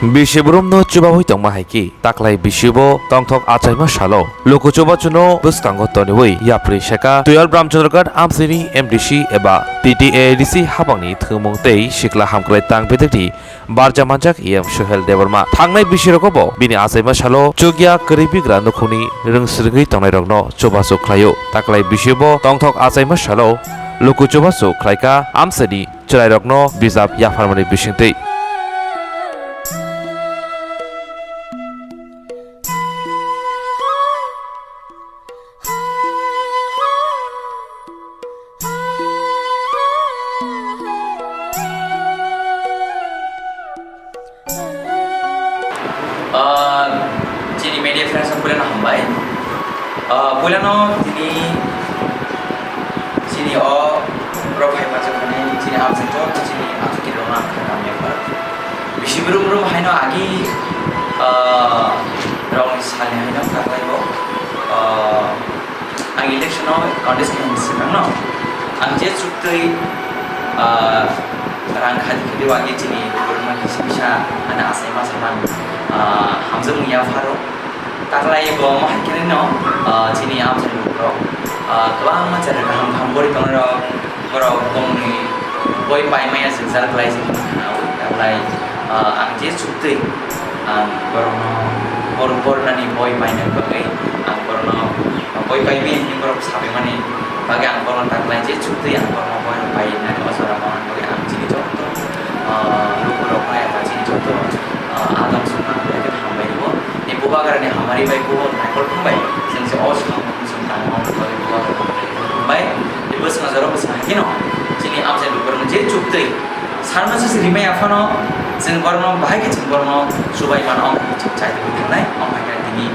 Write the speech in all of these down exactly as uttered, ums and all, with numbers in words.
Bisi burumno chubawi tongma hai khe taklai bisibo tongthok achaima salo luku chubachuno bwskango toniwi yapri seka Tuyal Ramchandra Ghat amchaini M D C eba T T A A D C habangni thwngmung tei sikla hamkrai tang bedekni barja manjak E M Suhel Debbarma. Thangnai bisirogo bo bini achaima salo chukya kwrwi bigra nukhungni rwngsrwngwi tongnairokno chubachu khlaio. Taklai bisibo tongthok achaima salo luku chubachu khlaikha amchaini chwrairokno bijap yapharmani bisingtwi. Ah, chini media friends rok puilano hambai. Ah, puilano tini chini o borok hai manjakmani chini amchaini joto chini athukirokno ang kha kamya kha. Bisi brum brum haino agi, ah, rokni salni haino kaklaibo, ah, Ang election o contest khaini swkangno ang je chuktwi, ah, rang khadi khadi wagi chini borokno kisa kisa ani asai masa rang, ah, hamjakmung yapharo. Taklai bo omo hai khe no, ah, chini amchaini borok, ah, kwbangma channel kaham kaham bori tongnai rok. Borok bongni boi paimaya jwngjal khlaijak wngkha, taklai, ah, ang je chuktwi ang borokno, borok bornani boi paina bagwi ang borokno boi paibi hinwi borok sabaimani bagwi ang borokno taklai je chuktwi ang borokno boi painani o jora manna bagwi ang chini joto, ah, lukurokno eba chini joto, ah, adam songno ang belai kheno hambai rwo. Ni bubagrani hamari bai bubo naikol thangbai chwng se o samung chwng tangma bagwi bubagrani hamari bai. Tei bwskango jorok bwskango hai kheno chini amchai lukurokno je chuktwi sanma se rimai aphano chwng borokno bahai khe chwng borokno chubai mano, omo hai khe chwng chai tongwi thangnai, omo hai khe tini,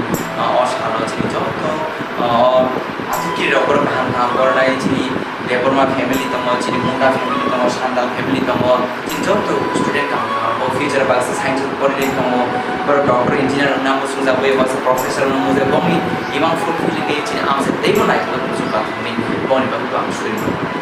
o salo chini joto, o athukiri rok borok kaham kaham borok nai chini Debbarma family tongo, chini Munda family tongo, Sandal family tongo, chini joto student kaham kaham bo future baksa science porwi tongo, borok doctor engineer wngna muchungjak bai baksa professor wngna muchungjak bongni imang fulfilling khe chini amchai teibo naithotok muchung kathokni bongni bagwi bo ang suri.